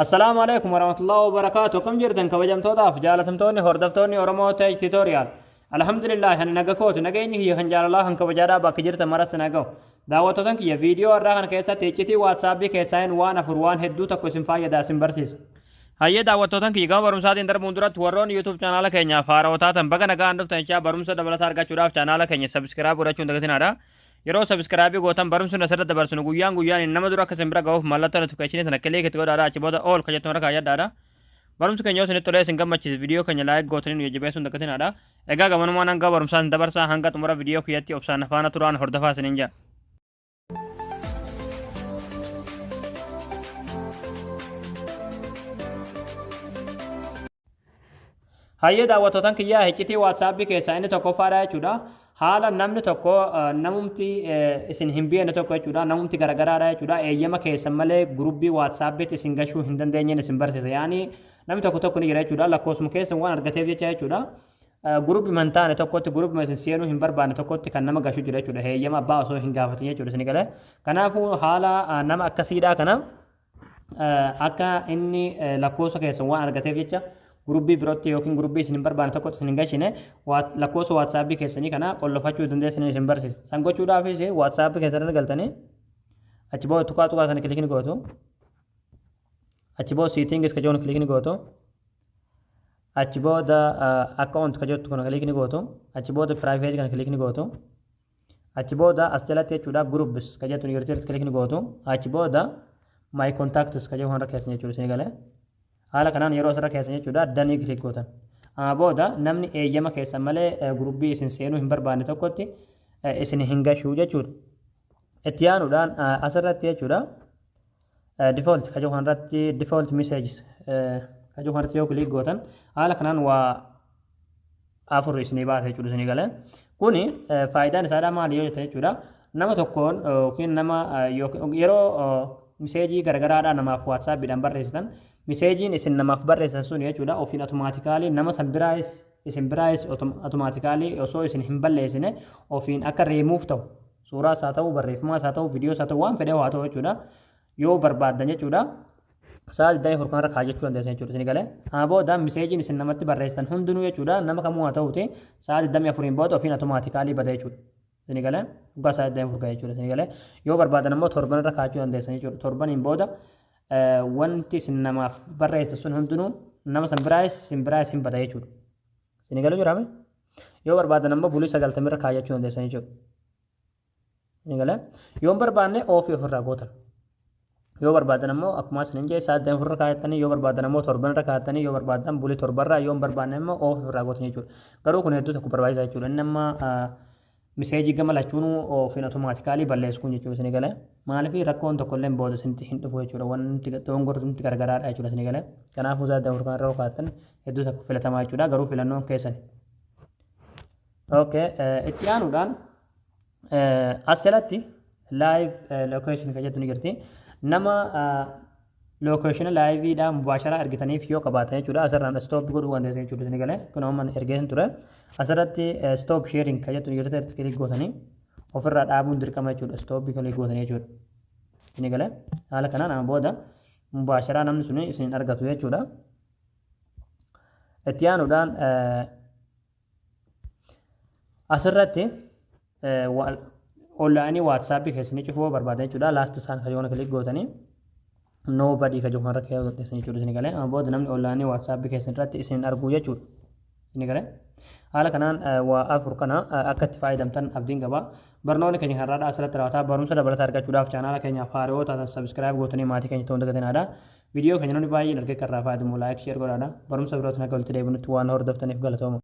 Assalaamu alaikum warahmatullahi wabarakaatu. Akkam jirtan kabajamtootaaf jaalatamtoonni hordoftoonni Oromoo Tech Tutorial. Alhamdulillah, ani naga kooti, nageenyi kiyya kan jaalalaa kan kabajaadhaa bakka jirtan maras na ga'u. Daawwattootan kiyya, viidiyoo har'aa kana keessatti iccitii WhatsApp keessaa waan afur waan hedduu tokko isin fayyada isin barsiisa. Hayyee daawwattootan kiyya, gama barumsaatiin darbuun duratti warroonni YouTube chaanaala keenyaaf haarawaa taatan baga nagaan dhuftan jechaa, barumsa dabalataa argachuudhaaf chaanaala keenya subscribe godhachuun dagatinaadha. Yeroo subscribe gootan barumsi asirratti dabarsinu guyyaan guyyaan nama dura akka isin bira ga'uuf mallattoo notification sana click itti godhaadha, achi booda all ka jettu harka yaddaadha. Barumsi keenya yoo isinitti tolee isin gammachiise viidiyoo keenya like gootanii nu jajjabeessuun dagatinaadha. Egaa gamanumaan hanga barumsaan isin dabarsaa, hanga xumura viidiyoo kiyyatti obsaan faana turaan hordofaa isiniin jedha. Hayyee daawwattootan kiyyaa, iccitii WhatsApp keessaa inni tokkoffaadha jechuudha. Haala namni tokko, namumti isin hin beekne tokko jechuudha. Namumti garagaraadha jechuudha. Eeyyama keessan malee guruppii WhatsAppitti isin gashuu hin dandeenyeen isin barsiisa. Yaani namni tokko tokko ni jira jechuudha. Lakkoofsuma keessan waan argateef jecha jechuudha. Guruppii hin taane tokkotti, guruppii isin seenuu hin barbaanne tokkotti kan nama gashu jira jechuudha. Eeyyama abbaa osoo hin gaafatin jechuudha isin galee. Kanaafuu haala nama akkasiidhaa kana akka inni lakkoofsa keessan waan argateef jecha guruppii birootti yookiin guruppii isin hin barbaanne tokkotti isin hin gashine lakkoofsa WhatsApp keessanii kana qollofachuu dandeessanii isin barsiisa. San gochuudhaafis WhatsApp keessan irra galtanii achi booda tuqaa tuqaa sana click ni gootu. Achi booda settings ka jedhu click ni gootu. Achi booda account ka jettu kana click ni gootu. Achi booda private kana click ni gootu. Achi booda as jalatti jechuudha groups ka jettu ni jirti, click ni gootu. Achi booda my contacts ka jedhu kanarra keessan jechuudha isin galee. Haala kanaan yeroo asirra keessan jechuudha done click gootan. Amma booda namni eeyyama keessan malee guruppii isin seenuu hin barbaanne tokkotti isin hin gashuu jechuudha. Itti aanuudhaan asirratti jechuudha default ka jedhu kanarratti, default messages ka jedhu kanarratti yoo click gootan haala kanaan waa afur isinii baasa jechuudha isinii galee. Kuni faayidaan isaadhaa maali yoo jette jechuudha, nama tokkoon yookiin nama yeroo message garagaraadhaa namaaf WhatsAppiidhaan barreessitan, messageiin isin namaaf barreessitan sun jechuudha ofiin automatically nama san biraayis isin biraayis automatically osoo isin hin balleessine ofiin akka reemuuf ta'u, suuraas haa ta'u, barreeffamaas haa ta'u, viidiyoos haa ta'u, waan fedhe haa ta'u jechuudha, yoo barbaaddan jechuudha sa'a 24 kanarra kaa'achuu dandeessan jechuudha isin galee. Kana booda messageiin isin namatti barreessitan hundinuu jechuudha, nama kamuu haa ta'uti, sa'a 24 booda ofiin automatically bada jechuudha. Isin galee dhugaa sa'a 24 gahe jechuudha isin galee. Yoo barbaadan immoo torban irra kaa'achuu dandeessan jechuudha. Torbaniin booda wanti isin namaaf barreessitan sun hundinuu nama san biraayis isin biraayis hin bada jechuudha. Isin galee jiraame? Yoo barbaadan immoo bulii 90 irra kaa'achuu dandeessan jechuudha. Isin galee? Yoo hin barbaanne off ofirraa gootan. Yoo barbaadan immoo akkuma isin hin jee sa'a 24 irra kaa'attanii, yoo barbaadan immoo torban irra kaa'attanii, yoo barbaadan bulii torbarraa, yoo hin barbaanne immoo off ofirraa gootan jechuudha. Garuu kun hedduu tokko barbaachisaa jechuudha. Inni amma message gama lachuunuu ofiin automatically balleessu kun jechuudha isin galee. Maaliif rakkoon tokko illee booda isinitti hin dhufu jechuudha. Wanti dogongortumti garagaraadha jechuudha isin galee. Kanaafuu sa'a 24 kan irra kaa'attan hedduu tokko filatamaa jechuudha. Garuu filannoon keessan. Okay, itti aanuudhaan as jalatti live location kan jettu ni jirti. Nama location liveiidhaan mubaasharaa ergitaniif yoo qabaatan jechuudha. Asirraan stop godhuu dandeessan jechuudha isin galee. Kun amma ergeessan ture. Asirratti stop sharing kan jettu ni jirti, irratti click gootanii ofirraa dhaabuun dirqama jechuudha. Stop click gootanii jechuudha. Isin galee, haala kanaan amma booda mubaasharaa namni suni isin argatu jechuudha. Itti aanuudhaan asirratti online WhatsApp keessanii cufuu barbaadan jechuudha. Last seen kan yoona click gootanii nobody kan jiru kanarra kaa'uu dandeessan jechuudha isin galee. Amma booda namni online WhatsApp keessan irratti isin arguu jechuudha. Isin galee. Haala kanaan waa afur kana akka itti fayyadamtan abdiin qaba. Barnoonni keenya har'aadhaa asirratti raawwataa. Barumsa dabalataa argachuudhaaf chaanaala keenyaaf haaraa taatan subscribe gootanii maatii keenya ta'uu dagatinaadha. Viidiyoo keenya namni baay'een argee kan irraa fayyadamu like, share godhaadha. Barumsa birootiin akka walitti deebinutti waan hordoftaniif galatooma.